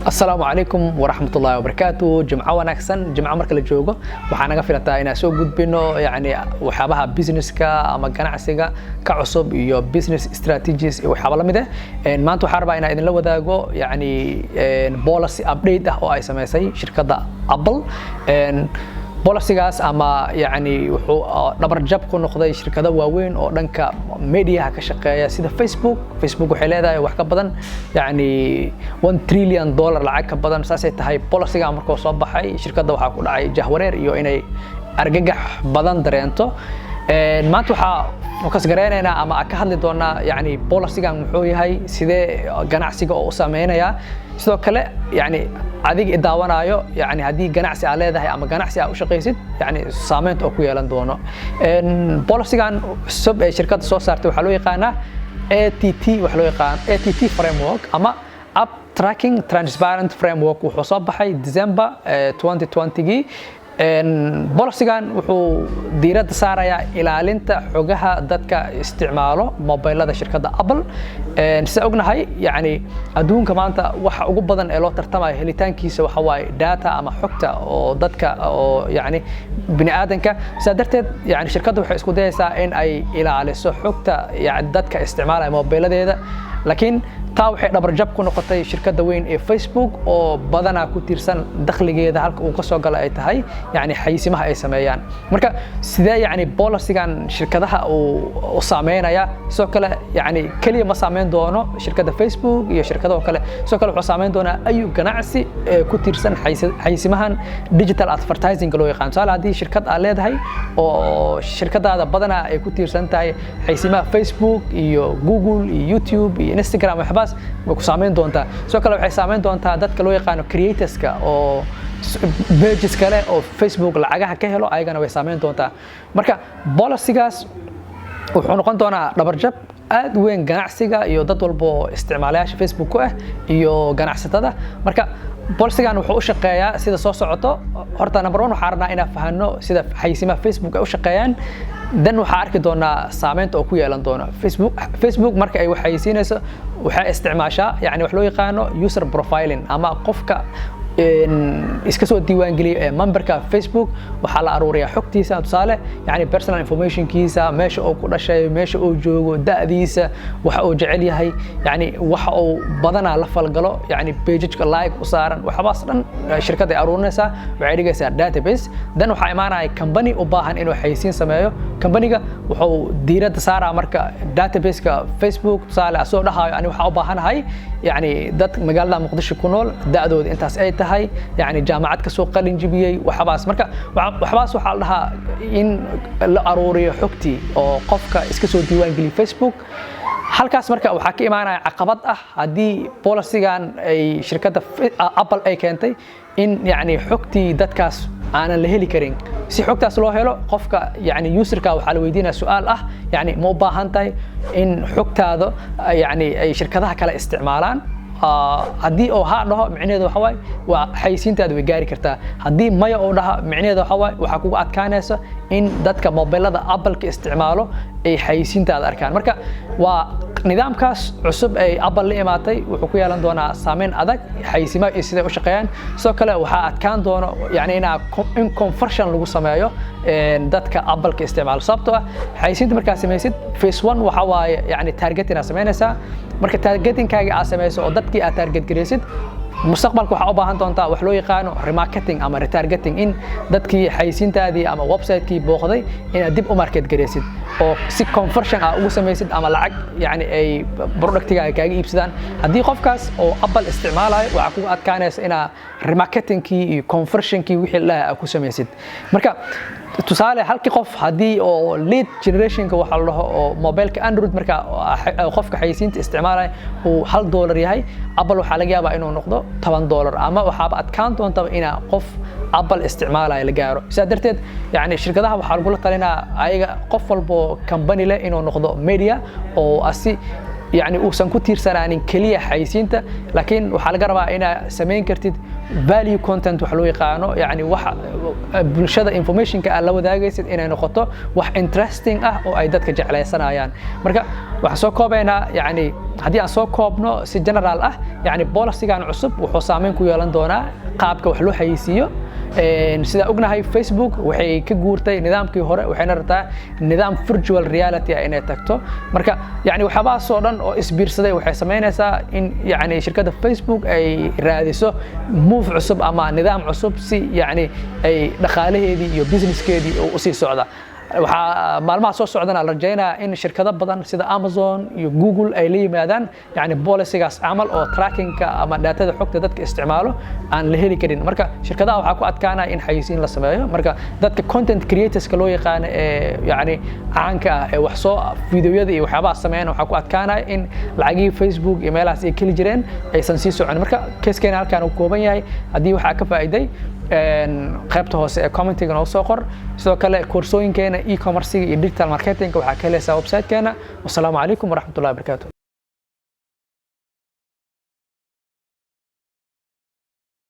Asalaamu calaykum waraxmatullaahi wabarakaatu. Jimco wanaagsan. Jimco marka la joogo, waxaa naga filataa inaan soo gudbino yani waxyaabaha businesska ama ganacsiga ka cusub iyo business strategies iyo waxyaaba la mid ah. Maanta waxaan rabaa inaan idinla wadaago yani policy update ah oo ay samaysay shirkadda Apple. Policygaas ama yani wuxuu dhabarjab ku noqday shirkado waaweyn oo dhanka mediaha ka shaqeeya, sida Facebook. Facebook waxay leedahay wax ka badan yani $1 trillion, lacag ka badan. Saasay tahay, policyga markuu soo baxay, shirkadda waxaa ku dhacay jahwareer iyo inay argagax badan dareento. Maanta waxaa focus gareynaynaa ama ka hadli doonaa yani policygan muxuu yahay, sidee ganacsiga oo u sameynaya. Sidoo kale yani adiga daawanaayo, yani haddii ganacsi aa leedahay ama ganacsi aa u shaqaysid, yani saameynta oo ku yeelan doono policygan cusub ee shirkadda soo saartay. Waxaa loo yaqaanaa ATT, waxa loo yaqaan ATT framework ama App Tracking Transparent Framework. Wuxuu soo baxay December 2020gii. Policygan wuxuu diiradda saarayaa ilaalinta xogaha dadka isticmaalo mobilada shirkadda Apple. Sida ognahay, yani adduunka maanta waxa ugu badan ee loo tartamayo helitaankiisa waxa waaye data ama xogta oo dadka oo yani bini aadanka. Sidaa darteed, yani shirkadda waxay isku dayaysaa in ay ilaaliso xogta yani dadka isticmaalaya mobiladeeda, laakiin taa waxay dhabarjab ku noqotay shirkadda weyn ee Facebook, oo badanaa ku tiirsan dakhligeeda halka uu ka soo gala ay tahay yani xayisimaha ay sameeyaan. Marka sidee yani policygan shirkadaha uu u saameynaya? Sidoo kale yani keliya ma saameyn doono shirkadda Facebook iyo shirkadaho kale, sidoo kale wuxuu saameyn doonaa ayu ganacsi ee ku tiirsan xayisimahan digital advertising loo yaqaan. Tusaale, haddii shirkad aad leedahay oo shirkadaada badanaa ay ku tiirsan tahay xayisimaha Facebook iyo Google iyo YouTube iyo Instagram, waxbaas way ku saameyn doontaa. Sidoo kale waxay saameyn doontaa dadka loo yaqaano creatorska oo pages kale oo Facebook lacagaha ka helo, ayagana way saameyn doontaa. Marka policygaas wuxuu noqon doonaa dhabarjab aad u weyn ganacsiga iyo dad walbo isticmaalayaasha Facebook ku ah iyo ganacsatada. Marka policygan wuxuu u shaqeeyaa sida soo socoto. Horta number one, waxaan rabnaa inaan fahanno sida xayisimaha Facebook ay u shaqeeyaan, dan waxaa arki doonaa saameynta oo ku yeelan doono Facebook. Facebook marka ay wax xayisiinayso, waxay isticmaashaa yani wax loo yaqaano user profiling ama qofka iska soo diiwaangeliya ee memberka Facebook. Waxaa la aruuriyaa xogtiisa, tusaale yani personal informationkiisa, meesha uu ku dhashay, meesha uu joogo, da'diisa, waxa uu jecel yahay, yani waxa uu badanaa la falgalo, yani pageka like u saaran, waxbaas dhan shirkadda ay aruurinaysaa, waxay dhigaysaa database. Dan waxaa imaanaya company u baahan inuu xayisiin sameeyo. Companyga wuxuu diiradda saaraa marka databaseka Facebook. Tusaale, asoo dhahayo, "Ani waxaa u baahanahay yani dad magaalada Muqdisho ku nool, da'dooda intaas ay tahay, yani jaamacad ka soo qalin jibiyey," waxbaas. Marka waxbaas waxaa la dhahaa in la aruuriyo xogtii oo qofka iska soo diiwaan geliyo Facebook. Halkaas marka waxaa ka imaanaya caqabad ah haddii policygan ay shirkadda Apple ay keentay in yani xogtii dadkaas aanan la heli karin. Si xogtaas loo helo, qofka yani userka waxaa la weydiinaya su-aal ah, yani ma u baahan tahay in xogtaada yani ay shirkadaha kale isticmaalaan? Haddii oo haa dhaho, micnaheedu waxa waaye waa xayisiintaada way gaari kartaa. Haddii maya oo dhaha, micnaheedu waxa waaye waxaa kugu adkaanaysa in dadka mobilada Apple-ka isticmaalo ay xayisiintaada arkaan. Marka waa nidaamkaas cusub ay Apple la imaatay, wuxuu ku yeelan doonaa saameyn adag xayisimaha iyo siday u shaqeeyaan. Sidoo kale waxaa adkaan doono yani inaa in conversion lagu sameeyo dadka Apple-ka isticmaalo, sababtoo ah xayisiinta markaa samaysid, phase one waxa waaye yani targeting aad samaynaysaa. Marka targetingkaaga aad samayso oo dadkii aad target garaysid, mustaqbalka waxaa u baahan doontaa wax loo yaqaano remarketing ama retargeting, in dadkii xayisiintaadii ama website-kii booqday inaad dib u market garaysid oo si conversion ah ugu samaysid ama lacag yani ay productigaaga kaaga iibsadaan. Haddii qofkaas oo Apple isticmaalayo, waxaa kugu adkaanaysa inaa remarketingkii iyo conversionkii wixii la dhahay aad ku samaysid. Marka tusaale, halkii qof haddii oo lead generationka waxaa la dhaho oo mobileka Android marka qofka xayisiinta isticmaalaya uu $1 yahay, Apple waxaa laga yaabaa inuu noqdo $10, ama waxaaba adkaan doontaba inaa qof Apple isticmaalaya la gaaro. Sidaa darteed yani shirkadaha waxaa lagula talinaa ayaga qof walbo company leh inuu noqdo media oo asi Yani uusan ku tiirsanaanin keliya xayisiinta, laakiin waxaa laga rabaa inaad samayn kartid value content wax loo yaqaano, yani wax bulshada informationka aad la wadaagaysid inay noqoto wax interesting ah oo ay dadka jeclaysanayaan. Marka waxaan soo koobaynaa, yani haddii aan soo koobno si general ah, yani policygan cusub wuxuu saameyn ku yeelan doonaa qaabka wax loo xayisiiyo. Sidaa ognahay, Facebook waxay ka guurtay nidaamkii hore, waxayna rabtaa nidaam virtual reality ah inay tagto. Marka yani waxyaabahaas oo dhan oo isbiirsaday waxay samaynaysaa in yani shirkadda Facebook ay raadiso move cusub ama nidaam cusub si yani ay dhaqaalaheedii iyo businesskeedii usii socda. Waxaa maalmaha soo socdana la rajaynayaa in shirkado badan sida Amazon iyo Google ay la yimaadaan yani policygaas camal oo trackingka ama datada xogta dadka isticmaalo aan la heli karin. Marka shirkadaha waxaa ku adkaanaya in xayisiin la sameeyo. Marka dadka content creatorska loo yaqaano ee yani caanka ah ee wax soo videoyada iyo waxyaabaha sameeyana, waxaa ku adkaanaya in lacagihii Facebook iyo meelahaas ay keli jireen aysan sii socon. Marka casekeena halkaan uu kooban yahay. Haddii waxaa ka faa'iiday, qaybta hoose ee commentiga noo soo qor. Sidoo kale koorsooyinkeena e-commercega iyo digital marketingka waxaa ka helaysaa websitekeena. Wasalaamu calaykum waraxmatullahi wabarakaatu.